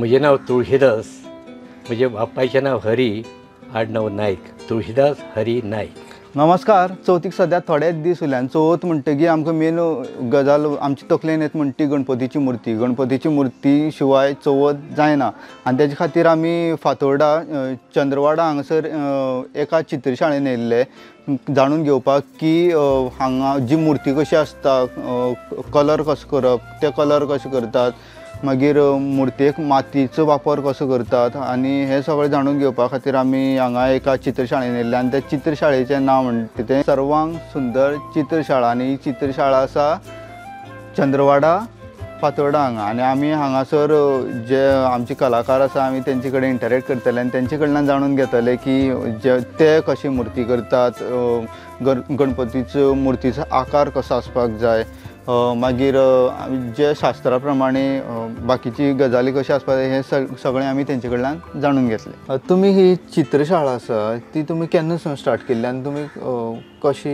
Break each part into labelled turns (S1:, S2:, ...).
S1: म्हजें नांव तुळशीदास, म्हज्या बापायचें नांव हरी, आडनांव नायक. तुळशीदास हरी नायक.
S2: नमस्कार. चवथीक सद्या थोडेच दीस उरल्यान. चवथ म्हणटगीर आमकां मेन गजाल आमची तकलेन येता म्हणटा ती गणपतीची मुर्ती. गणपतीची मुर्ती शिवाय चवथ जायना आनी तेजे खातीर आमी फातोर्डा चंद्रवाडा हांगासर एका चित्रशाळेन येयल्ले जाणून घेवपाक की हांगा जी मुर्ती कशी आसता, कलर कसो करप, ते कलर कशे करतात, मागीर मुर्तेक मातयेचो वापर कसो करतात आनी हें सगळें जाणून घेवपा खातीर आमी हांगा एका चित्रशाळेन येयल्ले आनी त्या चित्रशाळेचें नांव म्हणटा तें सर्वांग सुंदर चित्रशाळा. आनी ही चित्रशाळा आसा चंद्रवाडा फातोर्डा हांगा. आनी आमी हांगासर जे आमचे कलाकार आसा आमी तेंचे कडेन इंटरेक्ट करतले आनी तेंचे कडल्यान जाणून घेतले की जे ते कशी मुर्ती करतात, गणपतीचो मुर्तीचो आकार कसो आसपाक जाय, मागीर जे शास्त्रा प्रमाणे बाकीची गजाली कश्यो आसपाक जाय, हें सगळें आमी तेंचे कडल्यान जाणून घेतलें. तुमी ही चित्रशाळा आसा ती तुमी केन्ना सावन स्टार्ट केल्ली आनी तुमी कशी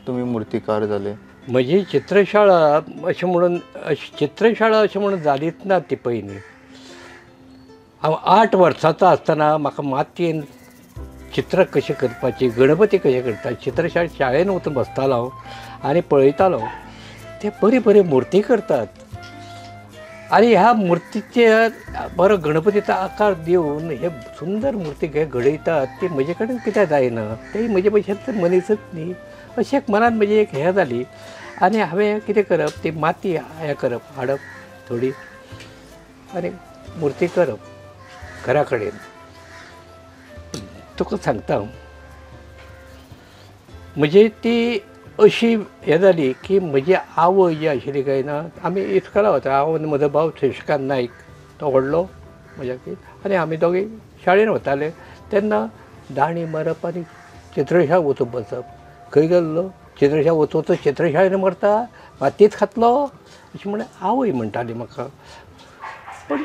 S2: तुमी मुर्तीकार जाले?
S1: म्हजी चित्रशाळा अशें म्हणून चित्रशाळा अशें म्हणून जालीच ना ती पयलीं. हांव 8 वर्सांचो आसतना म्हाका मातयेन चित्र कशें करपाची, गणपती कशें करता, चित्रशाळा शाळेन वचून बसतालो हांव आनी पळयतालो ते बरी बरी मुर्ती करतात आनी ह्या मुर्तीचे बरो गणपतीचो आकार दिवन हे सुंदर मुर्ती हे घडयतात. ती म्हजे कडेन कित्याक जायना, ते म्हजे भशेन मनीसच न्ही अशें एक मनान म्हजी एक हें जाली. आनी हांवें कितें करप, ती माती हें करप, हाडप थोडी आनी मुर्ती करप घरा कडेन. तुका सांगता म्हजी ती अशी हें जाली की म्हजी आवय जी आशिल्ली काय ना, आमी इस्कोला वता, हांव आनी म्हजो भाव शशिकांत नायक, तो व्हडलो म्हज्या आनी आमी दोगीय शाळेन वताले. तेन्ना दाणी मारप आनी चित्रशाळा वचून बसप. खंय गेल्लो चित्रशाळा वचून चित्रशाळेन मरता, मातयेच खातलो अशें म्हणून आवय म्हणटाली म्हाका. पूण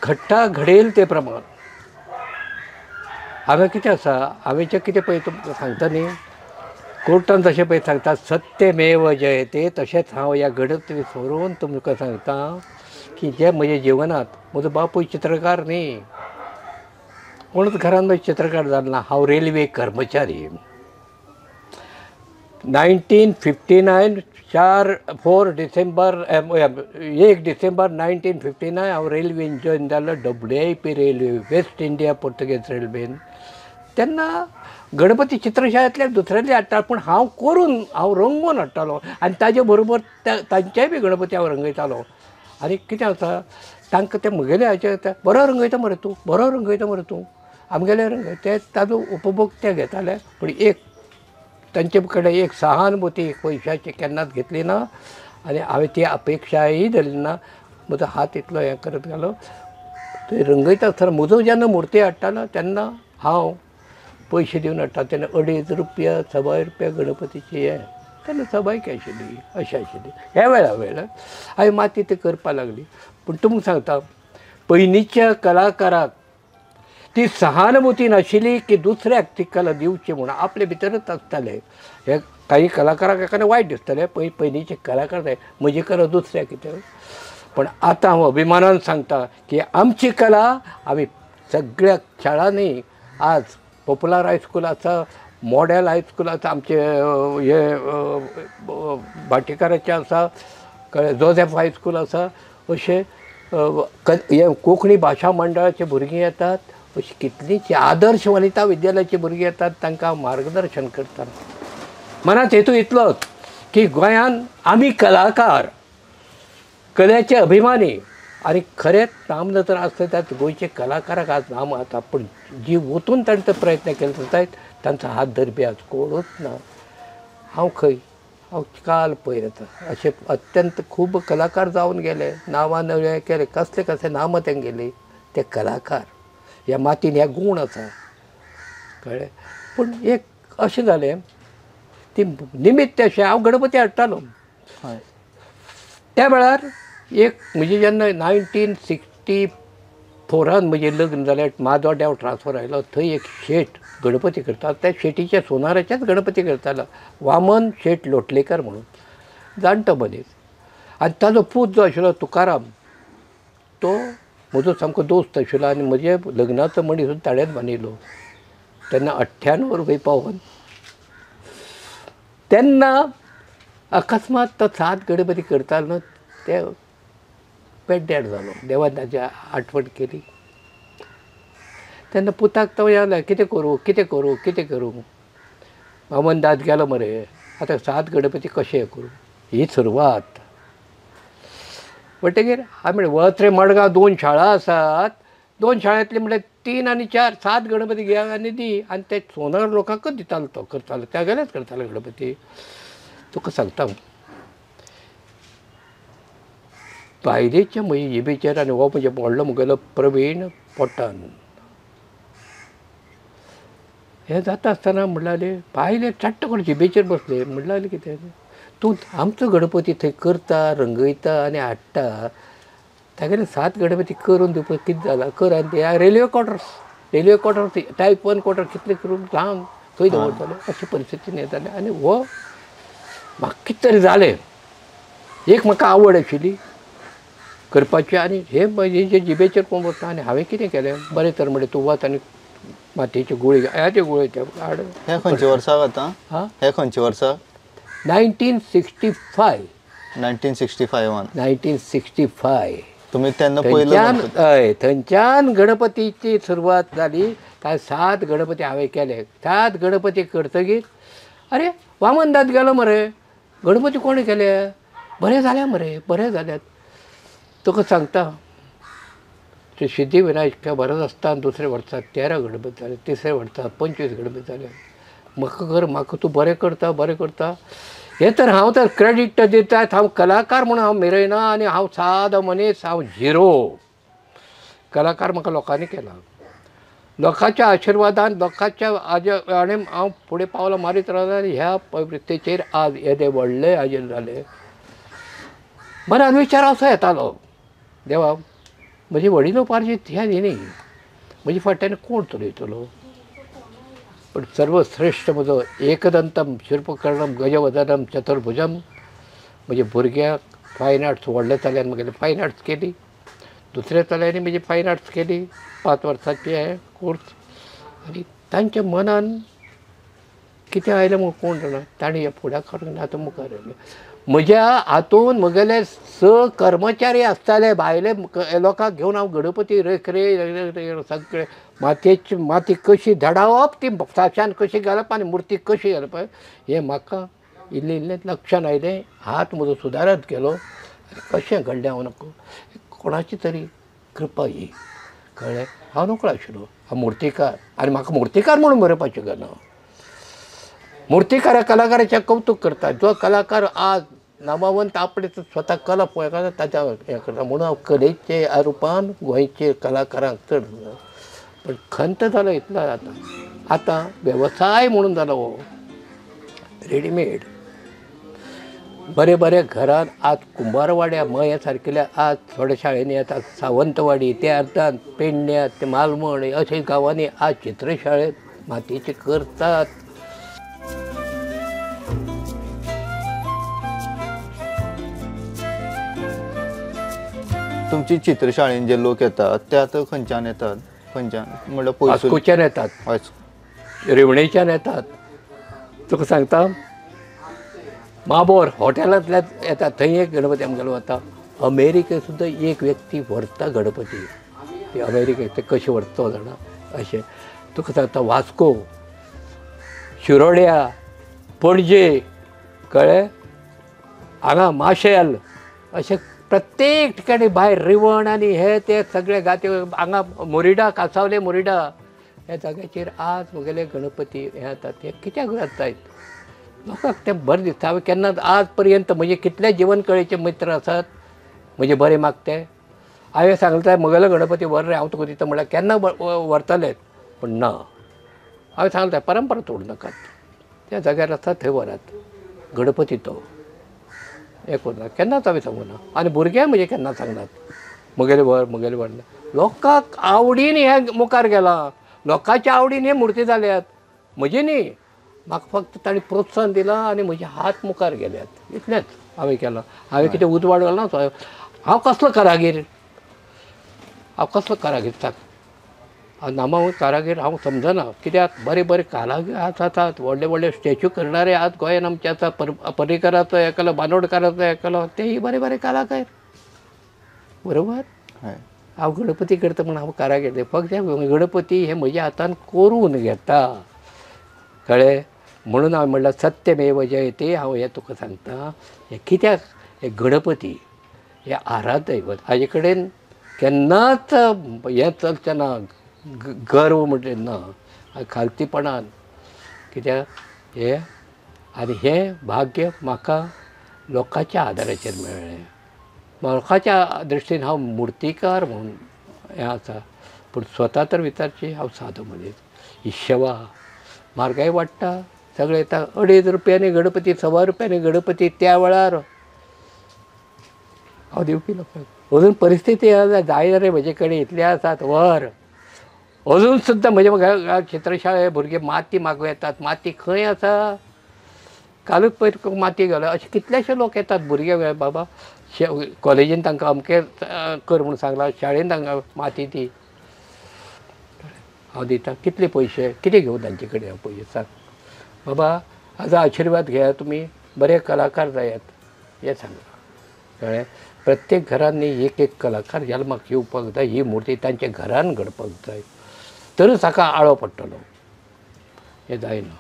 S1: घडटा घडेल ते प्रमाण हांवें कितें आसा, हांवें जें कितें पळय तुमकां सांगता न्ही, कोर्टान जशें पळय सांगता सत्यमेव जयते, तशेंच हांव ह्या गणपती सोडून तुमकां सांगता की जे म्हज्या जिवनांत म्हजो बापूय चित्रकार न्ही, कोणूच घरान म्हजे चित्रकार जालो ना. हांव रेल्वे कर्मचारी. 1959 4 डिसेंबर 1 डिसेंबर 1959 हांव रेल्वेन जॉयन जालो, WIP railway, West India Portuguese रेल्वेन. तेन्ना गणपती चित्रशाळेंतल्यान दुसऱ्यांले हाडटा, पूण हांव करून हांव रंगोवन हाडटालो आनी ताजे बरोबर तांचेय बी गणपती हांव रंगयतालो. आनी कितें आसा, तांकां ते म्हगेले हाचे बरो रंगयता मरे तूं, बरो रंगयता मरे तूं, आमगेले रंग ते ताजो उपभोग ते घेताले. पूण एक तांचे कडेन एक सहानुभूती एक पयशाची केन्नाच घेतली ना आनी हांवें ती अपेक्षाय धरली ना. म्हजो हात इतलो हें करत घालो. थंय रंगयता आसतना म्हजो जेन्ना मुर्ती हाडटालो तेन्ना हांव पयशे दिवन हाडटा, तेन्ना 2.5 रुपया 1.25 रुपया गणपतीची हें, तेन्ना सबायकी आशिल्ली अशें आशिल्ली. ह्या वेळा वेळार हांवें माती ती करपाक लागली. पूण तुमकां सांगता, पयलींच्या कलाकाराक ती सहानुभूती नाशिल्ली की दुसऱ्याक ती कला दिवची म्हणून, आपले भितरच आसताले. हे काही कलाकाराक एखादें वायट दिसतालें, पयलींचे कलाकार जाय म्हजी कला दुसऱ्याक कितें. पण आतां हांव अभिमानान सांगता की आमची कला आमी सगळ्या शाळांनी, आज पॉप्युलर हायस्कूल आसा, मॉडेल हायस्कूल आसा, आमचे हे भाटीकाराचें आसा, कळ्ळें, जोझेफ हायस्कूल आसा, अशें हे कोंकणी भाशा मंडळाचे भुरगीं येतात, अशी कितलींच आदर्श वनिता विद्यालयाची भुरगीं येतात, तांकां मार्गदर्शन करतात. मनांत हेतू इतलोच की गोंयान आमी कलाकार, कलेचे अभिमानी आनी खरेंच नाम नजर आसता त्यात गोंयचे कलाकाराक आज नाम आसा, पूण जी वचून तांचो प्रयत्न केलो जायत तांचो हात धरपी आज कोणूच ना. हांव खंय, हांव काल पयर येता अशे अत्यंत खूब कलाकार जावन गेले, नांवां नवें केले, कसले कसले नामां तेंगेली ते कलाकार. ह्या मातयेन हे गूण आसा, कळ्ळें. पूण एक अशें जालें ती निमित्त अशें हांव गणपती हाडटालो त्या वेळार. एक म्हजें जेन्ना 1964 म्हजें लग्न जालें, माजोड्ड्या हांव ट्रान्सफर आयलो, थंय एक शेट गणपती करता, त्या शेटीच्या सोनाराचेच गणपती करतालो, वामन शेट लोटलेकर म्हणून जाणटो मनीस. आनी ताजो पूत जो आशिल्लो तुकाराम, तो म्हजो सामको दोस्त आशिल्लो आनी म्हजे लग्नाचो मणी सुद्दां ताणेंच बांदिल्लो तेन्ना 98 रुपये पावन. तेन्ना अकस्मात तो 7 गणपती करतालो न्हू ते पेड्ड्यार जालो. देवान ताची आठवण केली. तेन्ना पुताक तो जालें कितें करूं कितें करूं कितें करूं. वामनदाद गेलो मरे आतां 7 गणपती कशें करूं ही सुरवात. म्हणटगीर हांवें वच रे मडगांव 2 शाळा आसात, 2 शाळेंतली म्हळ्यार 3 आनी 4 7 गणपती घे आनी दी. आनी ते सोनार लोकांकच दितालो तो करतालो तागेलेच करतालो गणपती. तुका सांगता बायलेच्या म्हजे जिबेचेर आनी हो म्हजे व्हडलो म्हगेलो प्रवीण पोटान हें जाता आसतना म्हणल्यार बायले चट्ट करून जिबेचेर बसले. म्हणल्यार कितें तूं आमचो गणपती थंय करता रंगयता आनी हाडटा तागेले 7 गणपती करून दिवपाक कितें जालां कर. आनी ते railway quarters railway quarters type 1 quarter कितले करून लावन थंय दवरताले. अशी परिस्थिती येताली. आनी हो म्हाका कितें तरी जालें. एक म्हाका आवड आशिल्ली करपाची आनी हे म्हजे जिबेचेर कोण बसता. आनी हांवें कितें केलें बरें तर म्हणलें तूं वच आनी मातयेच्यो गुळी ह्याचे गुळी ते हाड.
S2: हें खंयच्या वर्सा आतां? हें खंयच्या वर्सा?
S1: 1965.
S2: 1965.
S1: 1965
S2: तुमी तेन्ना पयलो
S1: हय थंयच्यान गणपतीची सुरवात जाली. काय 7 गणपती हांवें केले. 7 गणपती करतगीर अरे वामनदाद गेलो मरे गणपती कोणें केले बरें जाल्या मरे बरें जाल्यात. तुका सांगता श्री सिद्धिविनायक बरोच आसतना दुसऱ्या वर्सा 13 गणपती जाले, तिसऱ्या वर्सा 25 गणपती जाले. म्हाका कर म्हाका तूं बरें करता बरें करता हें तर हांव तर क्रेडीट दितात. हांव कलाकार म्हणून हांव मिरयना आनी हांव सादो मनीस, हांव झिरो कलाकार. म्हाका लोकांनी केला, लोकांच्या आशिर्वादान लोकांच्या आज आनी हांव फुडें पावलां मारीत रावला. ह्या वृत्तेचेर आज येदे व्हडले हाजेर जाले. मनान विचार असो येतालो देवा म्हजी वडिलोपार्जीत ह्या न्ही म्हजी फाटल्यान कोण चलयतलो. पण सर्वश्रेष्ठ म्हजो एकदंतम शिल्पकर्णम गजवदनम चतुर्भुजम म्हजे भुरग्याक फायन आर्ट्स व्हडल्या चल्यान म्हगेले फायन आर्ट्स केली, दुसऱ्या चल्यांनी म्हजी फायन आर्ट्स केली 5 वर्सांची हें कोर्स. आनी तांच्या मनान कितें आयलें म्हूण कोण जाणा तांणी ह्या फुडाकार आतां मुखार आयलें. म्हज्या हातून म्हगेले 6 कर्मचारी आसताले भायले लोकांक घेवन हांव गणपती रेखरे सगळे मातयेची माती कशी धाडावप ती साच्यान कशी घालप आनी मुर्ती कशी घालप हें म्हाका इल्लें इल्लें लक्षान आयलें. हात म्हजो सुदारत गेलो. आनी कशें घडलें हांव नको कोणाची तरी कृपा ही कळ्ळें. हांव नकळो आशिल्लो हांव मुर्तीकार आनी म्हाका मुर्तीकार म्हणून बरोवपाचें ना. मुर्तीकार कलाकाराचें कौतूक करता. जो कलाकार आज नामावंत आपले स्वता कला पळयता ताच्या हें करता. म्हणून हांव कलेचे रुपान गोंयचे कलाकारांक चड. पण खंत जालो इतलो आतां आतां वेवसाय म्हणून जालो हो रेडीमेड. बरे बरे घरान आज कुंभारवाड्या मया सारकेल्या आज थोड्या शाळेंनी येतात सावंतवाडी त्या अर्थान पेडण्या ते मालवण अशे गांवांनी आज चित्रशाळेंत मातयेचे करतात.
S2: तुमची चित्रशाळेन जे लोक येतात ते आतां खंयच्यान येतात? खंयच्यान म्हणल्यार पयसुल्ल्यान?
S1: वास्कोच्यान येतात, रिवणेच्यान येतात. तुका सांगता माबोर हॉटेलांतल्यान येतात थंय एक गणपती आमगेलो वता. अमेरिके सुद्दां एक व्यक्ती व्हरता गणपती ते अमेरिकेक ते कशें व्हरता जाणा अशें. तुका सांगता वास्को, शिरोड्या, पणजे कळ्ळें हांगा माशेल अशें प्रत्येक ठिकाणी भायर रिवण आनी हे ते सगळे गाते हांगा मोरिडा कासावले मोरिडा ह्या जाग्याचेर आज म्हगेले गणपती हे जातात. ते कित्याक जातात लोकांक तें बरें दिसता. हांवें केन्ना आज पर्यंत म्हजे कितले जिवन कळेचे मित्र आसात म्हजे बरें मागते. हांवें सांगलें म्हगेलो गणपती व्हर रे हांव तुका दिता म्हळ्यार केन्ना व्हरतले पूण ना. हांवें सांगलें परंपरा तोडूं नाकात, त्या जाग्यार आसा थंय व्हरात गणपती तो हें करूं केन्नाच हांवें सांगूं ना. आनी भुरग्यांक म्हजे केन्ना सांगनात म्हगेले व्हर म्हगेले व्हर. लोकांक आवडीन हें मुखार गेलां, लोकांच्या आवडीन हे मुर्ती जाल्यात म्हजी न्ही. म्हाका फक्त तांणी प्रोत्साहन दिलां आनी म्हजे हात मुखार गेल्यात इतलेंच हांवें केलां. हांवें कितें उजवाड घालना. हांव कसलो कारागीर? हांव कसलो कारागीर सांग? हांव नामा कारागीर हांव समजना, कित्याक बरे बरे कारागीर आसात, व्हडले व्हडले स्टॅच्यू करणारे आज गोंयान आमचे आसा. पर्रीकराचो एकलो, बांदोडकाराचो एकलो, तेय बरे बरे कलाकार, बरोबर. हांव गणपती करता म्हूण हांव कारागीर, फक्त गणपती हे म्हज्या हातान करून घेता, कळ्ळें? म्हणून हांवें म्हणल्यार सत्यमेव जयते. हांव हें तुका सांगता, हें कित्याक हे गणपती हे आराध्य दैवत, हाजे कडेन केन्नाच हें चलचें ना, गर्व म्हणलें ना, खालतीपणान. कित्याक हें आनी हें भाग्य म्हाका लोकांच्या आदाराचेर मेळ्ळें. लोकांच्या दृश्टीन हांव मुर्तीकार म्हणून हें आसा, पूण स्वता तर विचारची हांव सादो मनीस. ही सेवा म्हारगाय वाडटा, सगळें येता. 2.5 रुपयांनी गणपती, 1.25 रुपयांनी गणपती त्या वेळार हांव दिवपी लोकांक. अजून परिस्थिती जायना रे म्हजे कडेन, इतले आसात वर अजून सुद्दां म्हजे चित्रशाळे भुरगे माती मागूं येतात. माती खंय आसा? कालूच पयर माती गेलो. अशे कितलेशे लोक येतात भुरगे, बाबा कॉलेजीन तांकां अमकें कर म्हूण सांगलां, शाळेन तांकां माती दी. हांव दिता. कितले पयशे कितें घेवं तांचे कडेन हांव पयशे सांग बाबा? आजो आशिर्वाद घेयात, तुमी बरे कलाकार जायात हें सांगलां, कळ्ळें? प्रत्येक घरांनी एक एक कलाकार जल्माक येवपाक जाय, ही मुर्ती तांच्या घरान घडपाक जाय, तरच हाका आळो पडटलो. हें जायना.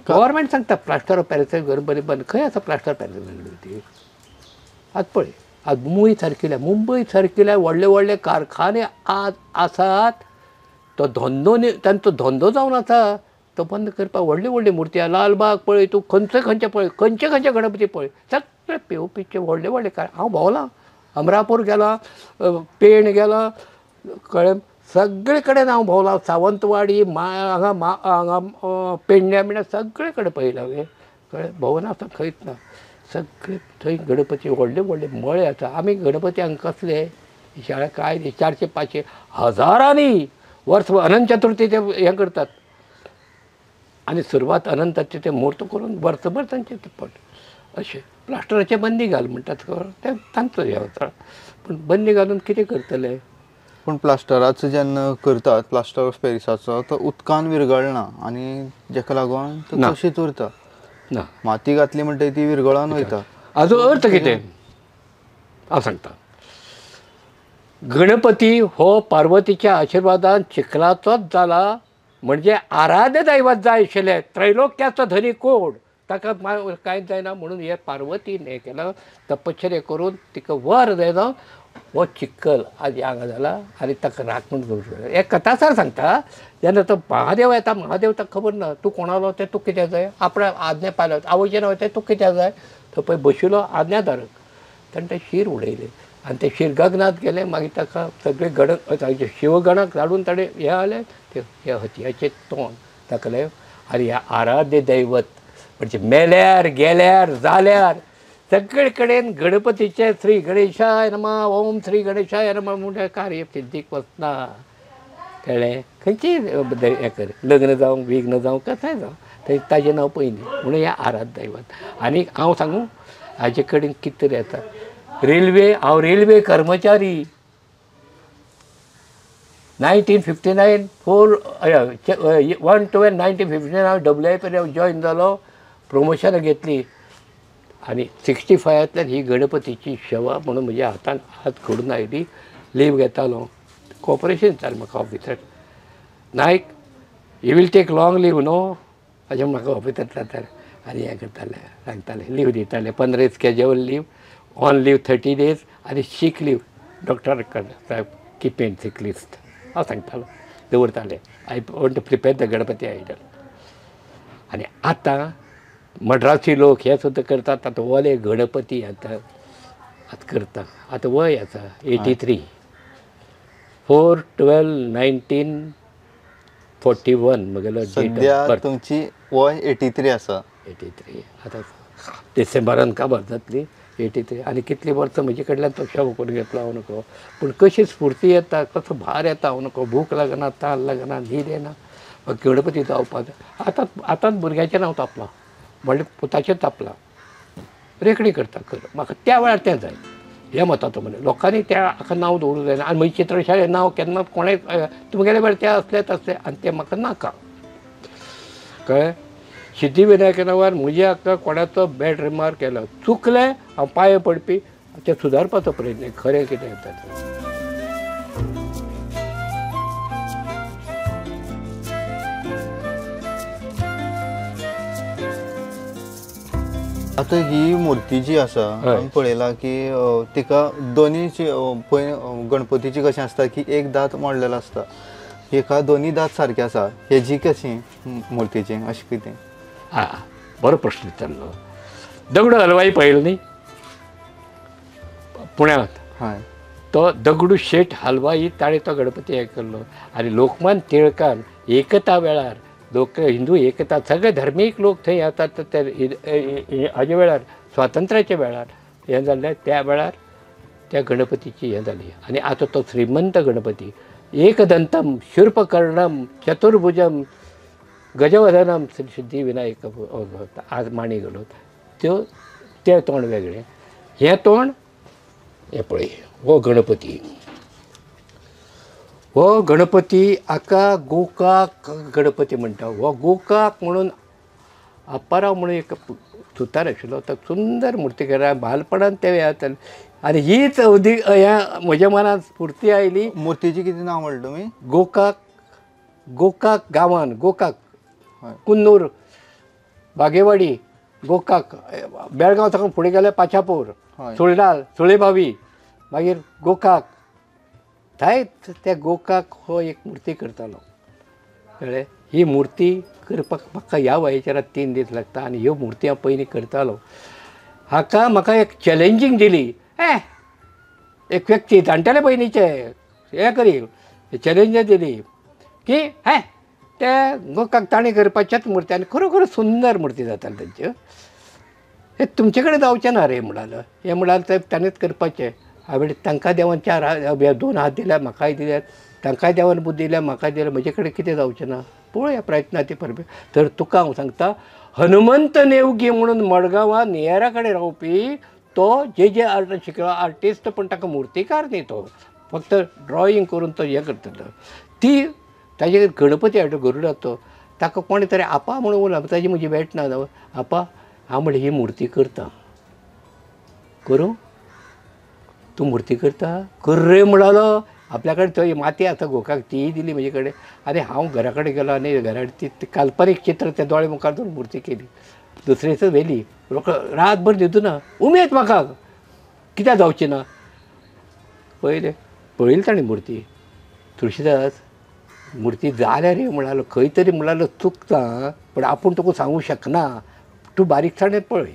S1: गव्हर्मेंट सांगता प्लास्टर ऑफ पॅरिस गणपती बंद. खंय आसा प्लास्टर ऑफ पॅरिस गणपती? आज पळय, आज मुंबय सारकिल्या, मुंबय सारकिल्या व्हडले व्हडले कारखाने आज आसात, तो धंदो न्ही, तांचो धंदो जावन आसा, तो बंद करपाक व्हडली व्हडली मुर्ती आसा. लालबाग पळय तूं, खंयचे खंयचे पळय, खंयचे खंयचे गणपती पळय, सगळे पेवपीचे व्हडले व्हडले कार. हांव भोंवलां, अमरापूर गेलां, पेण गेलां, कळ्ळें? सगळे कडेन हांव भोंवलां, सावंतवाडी, हांगा हांगा पेडण्या बिण्या सगळे कडेन पळयलां हांवें, कळ्ळें? भोंवना आसतना खंयच ना, सगळे थंय गणपती व्हडले व्हडले मळे आसा. आमी गणपती हांगा कसले शाळा काय 400 500 हजारांनी वर्स अनंत चतुर्थी ते हें करतात, आनी सुरवात अनंताचे ते म्हूर्त करून वर्सभर तांचे ते पट अशें. प्लास्टराचे बंदी घाल म्हणटात, ते तांचो हें वता, पूण बंदी घालून कितें करतले?
S2: पूण प्लास्टराचो जेन्ना करतात, प्लास्टर ऑफ पॅरिसाचो, तो उदकान विरगळना आनी जेका लागून तो तशीच उरता ना. माती घातली म्हणटकीर ती विरगळोन वयता.
S1: हाजो अर्थ कितें हांव सांगता. गणपती हो पार्वतीच्या आशिर्वादान चिखलाचोच जाला, म्हणजे आराध्य दैवत जाय आशिल्लें. त्रैलोक्याचो धनी कोण, ताका कांयच जायना म्हणून हे पार्वतीन हें केलां, तपश्चर्या करून तिका वर जायना, हो चिखल आज हांगा जाला आनी ताका राखून दवरलो. हे कथासार सांगता. जेन्ना तो महादेव येता, महादेव ताका खबर ना तूं कोणालो तें, तूं कित्याक जाय, आपल्या आज्ञा पाळत, आवयचें नांव तें, तूं कित्याक जाय. तो पळय बशिल्लो आज्ञाधारक, ताणें तें शीर उडयलें आनी तें शीर गगनात गेलें. मागीर ताका सगळे गणक शिवगणाक धाडून ताणें हें आलें, तें हे हतयाचें तोंड ताकलें. आनी ह्या आराध्य दैवत म्हणजे मेल्यार गेल्यार जाल्यार सगळे कडेन गणपतीचे श्री गणेशाय नमः, ओम श्री गणेशाय नमः म्हणून कार्य सिद्धीक वचना, कळ्ळें? खंयचीय हें कर, लग्न जावं विघ्न जावं कशेंय जावं, थंय ताजें नांव पयलीं. म्हणून हें आराध्य दैवत. आनी हांव सांगूं, हाजे कडेन कितें तरी येता. रेल्वे, हांव रेल्वे कर्मचारी. 1959 4 1 12 1959 हांव WIP हांव जॉयन जालो, प्रमोशनां घेतली आनी 65 ही गणपतीची सेवा म्हणून म्हज्या हातान हात घडून आयली. लीव घेतालो, कॉपरेशन जालें म्हाका officer. Naik, you will take long leave न्हू, अशें म्हाका ऑफिसर जाताले आनी हें करताले, सांगताले, लीव दिताले. 15 schedule leave, on leave 30 days आनी शीक लीव डॉक्टर साहेब कीप इन सीक लिस्ट हांव सांगतालो, दवरताले. I want to prepare the Ganpati idol. आनी आतां मड्रासी लोक हे सुद्दां करतात. आतां ओले गणपती आतां आतां करता. आतां वय आसा 83, 4 12 1941 म्हगेलो
S2: सद्या. तुमची वय 83 आसा.
S1: 83 आतां डिसेंबरान काबार जातली 83. आनी कितलीं वर्सां म्हजे कडल्यान तो शेव करून घेतलो हांव नको, पूण कशी स्फूर्ती येता, कसो भार येता हांव नको, भूक लागना, तान लागना, न्हीद येना, गणपती जावपाक जाय. आतां आतांच भुरग्याचें नांव तापलां, म्हणल्यार पुताचें तापलां, रेखणी करता कर, म्हाका त्या वेळार तें जाय. हें मताचो म्हण लोकांनी त्या हाका नांव दवरूंक जायना. आनी म्हजी चित्रशाळें नांव केन्ना कोणें तुमगेले बरें तें असलें तसलें आनी तें म्हाका नाका. कळ्ळें? सिद्धिविनायक नांवार म्हज्या हाका कोणाचो बॅड रिमार्क केलो, चुकलें हांव पांय पडपी, तें सुदारपाचो प्रयत्न खरें कितें येता.
S2: आतां ही मूर्ती जी आसा आमी पळयला की तिका दोनी पळय गणपतीची कशें आसता की एक दांत मोडलेलो आसता, हेका दोनी दांत सारके आसा, हेजी कशी मुर्तीची अशें कितें?
S1: आं बरो प्रश्न विचारलो. दगडू हलवाई पळयलो न्ही पुण्यांत,
S2: हय,
S1: तो दगडू शेठ हलवाई ताणें तो गणपती हें केल्लो. आनी लोकमान टिळकान एकता वेळार लोक हिंदू एकता सगळे धर्मीक लोक थंय येतात ते हाजे वेळार स्वातंत्र्याच्या वेळार हें जाल्लें त्या वेळार त्या गणपतीची हें जाली. आनी आतां तो श्रीमंत गणपती एकदंतम शूर्पकर्णम चतुर्भुजम गजवदनम सिद्धी विनायक आज मांडी घालून त्यो तें तोंड वेगळें, हें तोंड हें पळय. हो गणपती, हो गणपती हाका गोकाक गणपती म्हणटा. हो गोकाक म्हणून अप्पाराव म्हणून एक सुतार आशिल्लो, तो सुंदर मुर्तीकार बालपणान ते येताले. आनी हीच अवधी ह्या म्हज्या मनांत स्फूर्ती आयली.
S2: मुर्तीची कितें नांव म्हणलें तुमी?
S1: गोकाक, गोकाक गांवान, गोकाक कुन्नूर बागेवाडी गोकाक, बेळगांव साकून फुडें गेल्यार पाचापूर, सुळडाल, सुळेबावी, मागीर गोकाक. थंय त्या गोकाक हो एक मुर्ती करतालो. कळ्ळें? ही मुर्ती करपाक म्हाका ह्या वयाचेर 3 दीस लागता आनी ह्यो मुर्ती हांव पयलीं करतालो. हाका म्हाका एक चॅलेंजींग दिली, एक व्यक्ती जाणटेले पयलींचे हें करी चॅलेंज दिली की हे ते गोकाक ताणें करपाच्याच मुर्ती आनी खरोखर सुंदर मुर्ती जाताली तांच्यो. हे तुमचे कडेन जावचें ना रे म्हणालो, हें म्हणाल ते ताणेंच करपाचें. हांवें तांकां देवान 4 हात 2 हात दिल्या, म्हाकाय दिल्यात, तांकांय देवान बुद्दी दिल्या, म्हाकाय दिल्या, म्हजे कडेन कितें जावचें ना, पळोवया प्रयत्न ती परबे. तर तुका हांव सांगता, हनुमंत नेवगी म्हणून मडगांवां नियरा कडेन रावपी तो जे जे आर्ट शिकलो आर्टिस्ट, पण ताका मुर्तीकार न्ही, तो फक्त ड्रॉइंग करून तो हें करतलो. ती ताजे गणपती हाडलो गरुडाचो, ताका कोणें तरी आपा म्हणून उरला, ताजी म्हजी भेट ना, आपा हांव म्हणलें ही मुर्ती करता, करूं तूं मुर्ती करता, कर रे म्हणालो. आपल्या कडेन थंय माती आसा गोकाक, तीय दिली म्हजे कडेन. आनी हांव घरा कडेन गेलो आनी घरा कडेन ती काल्पनीक चित्र त्या दोळे मुखार दवरून मुर्ती केली. दुसरेच व्हेली, रातभर न्हिदूं ना, उमेद म्हाका कित्याक जावची ना. पळयलें, पळयली ताणें मुर्ती, तुळशीदास मुर्ती जाल्या रे म्हणालो, खंय तरी म्हणालो चुकता, पण आपूण तुका सांगूंक शकना, तूं बारीकसाणेन पळय,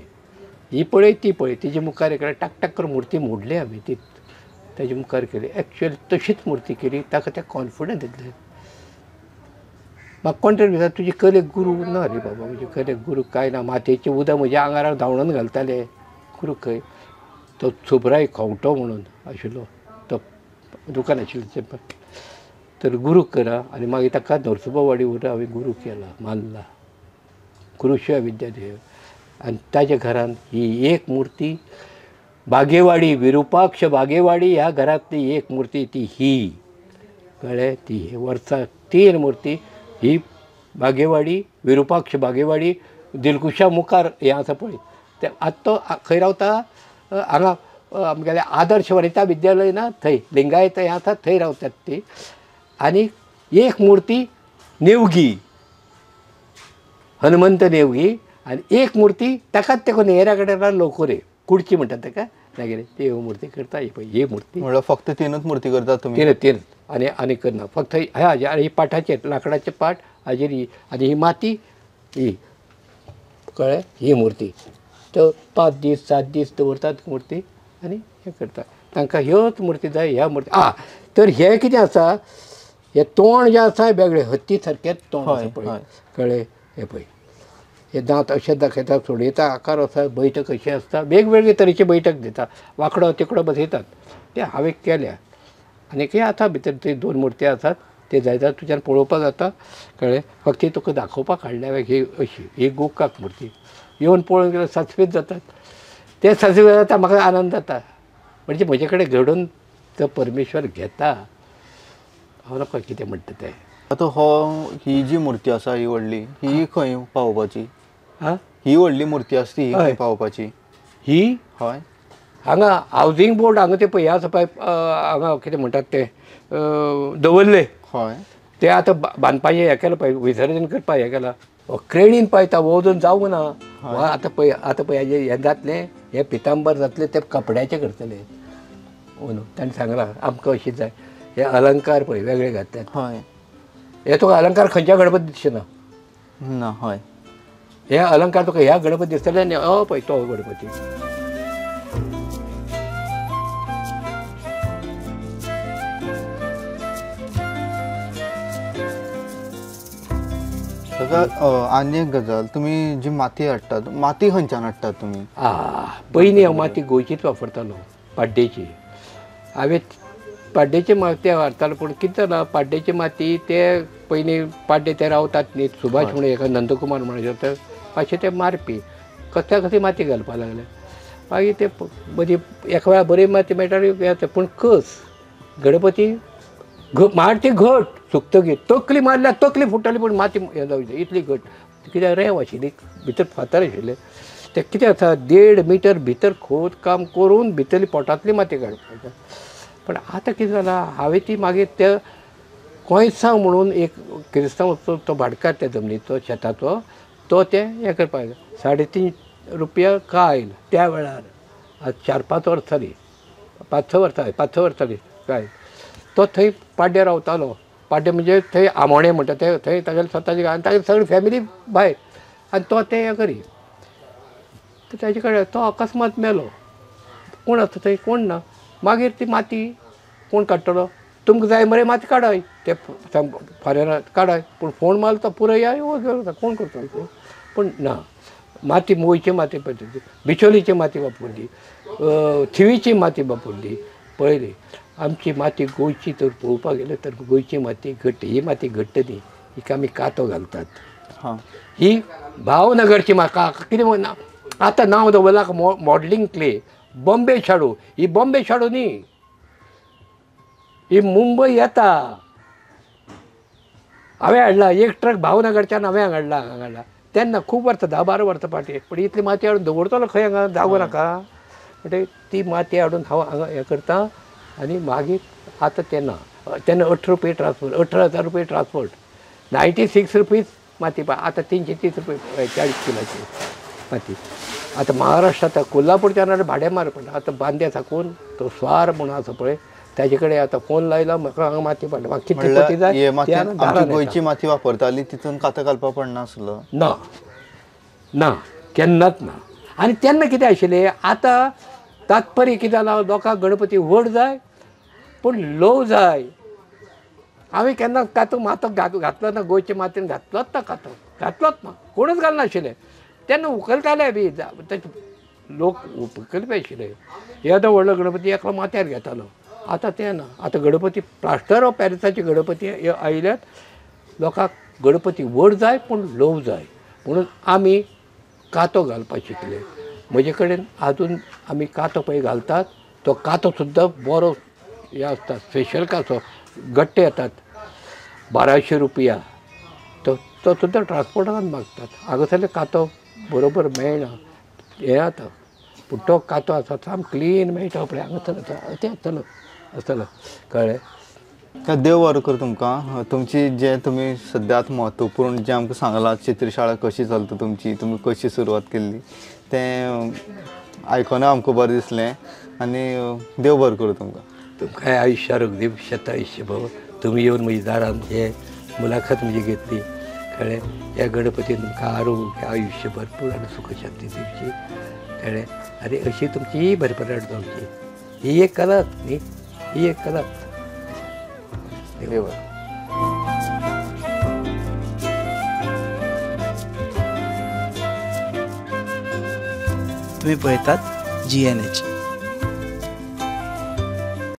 S1: ही पळय ती पळय. तिजे मुखार एकल्या टाक टाक करून मुर्ती मोडली आमी, ती ताजे मुखार केली. एक्चुअली तशीच मुर्ती केली, ताका तें कॉन्फिडन्स दितलें. म्हाका कोण तरी विचार तुजी कलेक गुरू ना रे बाबा, म्हजे कलेक गुरू कांय ना, मातयेचें उदक म्हज्या आंगार धांवडून घालताले, गुरू खंय. तो सुब्राय खंवटो म्हणून आशिल्लो, तो दुकान आशिल्लें तें, तर गुरू करा. आनी मागीर ताका नरसोबावाडी वयर हांवें गुरू केला, मानला, गुरू शिवाय विद्या देव. आनी ताज्या घरान ही एक मुर्ती, बागेवाडी विरुपाक्ष बागेवाडी ह्या घरांतली एक मुर्ती ती ही, कळ्ळें? ती वर्साक 3 मुर्ती ही बागेवाडी विरुपाक्ष बागेवाडी दिलकुशा मुखार हें आसा पळय. ते आतां तो खंय रावता, हांगा आमगेलें आदर्श वनिता विद्यालय ना थंय, लिंगायत हें आसा थंय रावतात ती. आनी एक मुर्ती नेवगी, हनुमंत नेवगी, आनी एक मुर्ती ताकाच तेका नेहरा कडेन लोकोरे कुडची म्हणटात ताका, मागीर ती मुर्ती करता. ही पळय ही मुर्ती
S2: म्हणल्यार फक्त 3च मुर्ती करतात तुमी?
S1: 3 आनी आनी करना फक्त ह्या हाजेर. आनी ही पाठाचेर, लांकडाचे पाट हाजेर ही, आनी ही माती ही, कळ्ळें? ही मुर्ती तो 5 दीस 7 दीस दवरतात मुर्ती आनी हें करतात. तांकां ह्योच मुर्ती जाय, ह्या मुर्ती. आं तर हें कितें आसा, हें तोंड जें आसा वेगळें, हत्ती सारकें तोंड आसा पळय, कळ्ळें? हें पळय हे दांत अशें दाखयता, सोडयता, आकार आसा, बैठक अशी आसता, वेगवेगळे तरेची बैठक दिता, वांकडो तिकडो बसयतात. ते हांवें केल्या. आनी कितें आसा भितर ते 2 मुर्ती आसात, ते जायता तुज्यान पळोवपाक जाता, कळ्ळें? फक्त तुका दाखोवपाक हाडल्या हांवें. ही अशी ही गोकाक मुर्ती येवन पळोवन गेल्यार सासवीत जातात, ते सासवीत जाता, म्हाका आनंद जाता. म्हणजे म्हजे कडेन घडून तो परमेश्वर घेता. हांव नकळो कितें म्हणटा तें.
S2: आतां हो ही जी मुर्ती आसा ही व्हडली, ही खंय पावोवपाची?
S1: आं,
S2: ही व्हडली मुर्ती आसा ती खंय पावोवपाची?
S1: ही
S2: हय
S1: हांगा हावजींग बोर्ड हांगा ते पळय आसा पळय हांगा कितें म्हणटात ते दवरले.
S2: हय,
S1: ते आतां बांदपाचें हें केलां पळय, विसर्जन करपाक हें केलां. क्रेणीन पळयता वजन जावंक ना. आतां पळय, आतां पळय हें जातलें, हें पितांबर जातलें, तें कपड्याचें करतलें न्हू. ताणें सांगलां आमकां अशें जाय. हे अलंकार पळय वेगळे घातल्यात.
S2: हय,
S1: हे तुका अलंकार खंयच्या गणपती दिसचे ना.
S2: ना, हय,
S1: हे अलंकार तुका ह्या गणपती दिसतले आनी हो पळय तो गणपती.
S2: आनी एक गजाल, तुमी जी माती हाडटात, माती खंयच्यान हाडटात तुमी?
S1: पयलीं हांव माती गोंयचीच वापरतालो, पाड्डेची. हांवें पाड्डेची माती हाडटालो, पूण कितें जालां पाड्डेची माती ते पयलीं पाड्डे ते रावतात न्ही, सुभाष म्हणून एका नंदकुमार म्हणून ते मातशे ते मारपी कसल्या कसली माती घालपाक लागले. मागीर ते मदीं एका वेळार बरी माती मेळटा, पूण कस गणपती मारती घट सुकतगीर तकली मारल्यार तकली फुट्टाली, पूण माती हें जावची इतली घट. कित्याक रेंव आशिल्ली, भितर फातर आशिल्ले. ते कितें आसा 1.5 मिटर भितर खोद काम करून भितरली पोटांतली माती काडपाची. पण आतां कितें जालां, हांवें ती मागीर ते कोयसांव म्हणून एक क्रिस्तांव तो भाटकार त्या जमनीचो शेताचो, तो ते हें करपाक 3.5 रुपया कायल त्या वेळार, आज 4-5 वर्सां जालीं, 5-6 वर्सां, 5-6 वर्सां जालीं कायल. तो थंय पाड्ड्यार रावतालो. पाड्डे म्हणजे थंय आमोणें म्हणटा ते थंय तागेले स्वताचे आनी तागेली सगळी फॅमिली भायर, आनी तो तें हें करी. ताजे कडेन तो अकस्मात मेलो. कोण आसता थंय? कोण ना. मागीर ती माती कोण काडटलो? तुमकां जाय मरे माती काडाय, ते फॉरेनर काडाय, पूण फोण मारलो तो पुरय कोण करतलो? पूण ना, माती मोयची माती पळयली, बिचोलीची माती वापरली, थिवीची माती वापरली. पळयली आमची माती गोंयची तर पळोवपाक गेले तर गोंयची माती घट्ट, ही माती घट्ट न्ही, हिका आमी कातो घालतात. ही भावनगरची म्हाका कितें म्हणना आतां नांव दवरलां मॉडलिंग क्ले, बॉम्बे शाडू. ही बॉम्बे शाडू न्ही, ही मुंबय येता. हांवें हाडला एक ट्रक भावनगरच्यान, हांवें हाडला हांगा हाडला तेन्ना खूब वर्सां, 10-12 वर्सां फाटीं. पूण इतली माती हाडून दवरतलो खंय हांगा, जागो नाका. म्हणटकीर ती माती हाडून हांव हांगा हें करता. आनी मागीर आतां तेन्ना तेन्ना 18 रुपये ट्रान्सपोर्ट, 18,000 रुपये ट्रान्सपोर्ट, 96 रुपीज माती. आतां 330 रुपये 40 किलाची माती. आतां महाराष्ट्रांत कोल्हापूरच्यान भाडें मार पडटा. आतां बांद्या साकून तो स्वार म्हणून आसा पळय, ताजे कडेन आतां फोन लायला, म्हाका हांगा माती पडटा, म्हाका कितली माती जाय.
S2: गोंयची माती वापरताली तितून कातो घालपाक पडनासलो?
S1: ना ना, केन्नाच ना. आनी तेन्ना कितें आशिल्लें, आतां तात्पर्य कितें जालां, लोकांक गणपती व्हड जाय पूण लोव जाय. हांवें केन्ना कातो मातो घातलो ना, गोंयचे मातयेन घातलोच ना, कातो घातलोच ना, कोणूच घालनाशिल्ले तेन्ना. उखलताले बी लोक उखलपी आशिल्ले. येदो व्हडलो गणपती एकलो माथ्यार घेतालो. आतां तें ना. आतां गणपती प्लास्टर ऑफ पॅरिसाचे गणपती आयल्यात. लोकांक गणपती व्हड जाय पूण लोव जाय, म्हणून आमी कातो घालपाक शिकले. म्हजे कडेन आजून आमी कातो पळय घालतात, तो कातो सुद्दां बरो हें आसता, स्पेशल कातो, गट्टे येतात 1200 रुपया. तो तो सुद्दां ट्रान्सपोर्टान मागतात. हांगासरले कातो बरोबर मेळना हें आतां, पूण तो कातो आसा सामको क्लीन मेळटा पळय हांगासर तें आसतलो आसतलो, कळ्ळें?
S2: देव बरो कर तुमकां. तुमची जे तुमी सद्याक म्हत्वपूर्ण जें आमकां सांगलां, चित्रशाळा कशी चलता तुमची, तुमी कशी सुरवात केल्ली तें आयकून आमकां बरें दिसलें. आनी देव बरो करूं तुमकां.
S1: तुमकांय आयुश्य आरोग्य शतायुश्य भव. तुमी येवन म्हज्या दारान हे मुलाखत म्हजी घेतली, कळ्ळें? ह्या गणपतीन तुमकां आरोग्य आयुश्य भरपूर आनी सुख शांती दिवची, कळ्ळें? आनी अशी तुमची भरभराट जावची. ही एक कलाच न्ही, ही एक कलाच. देव बरो.
S3: तुम्ही पळयतात GNH.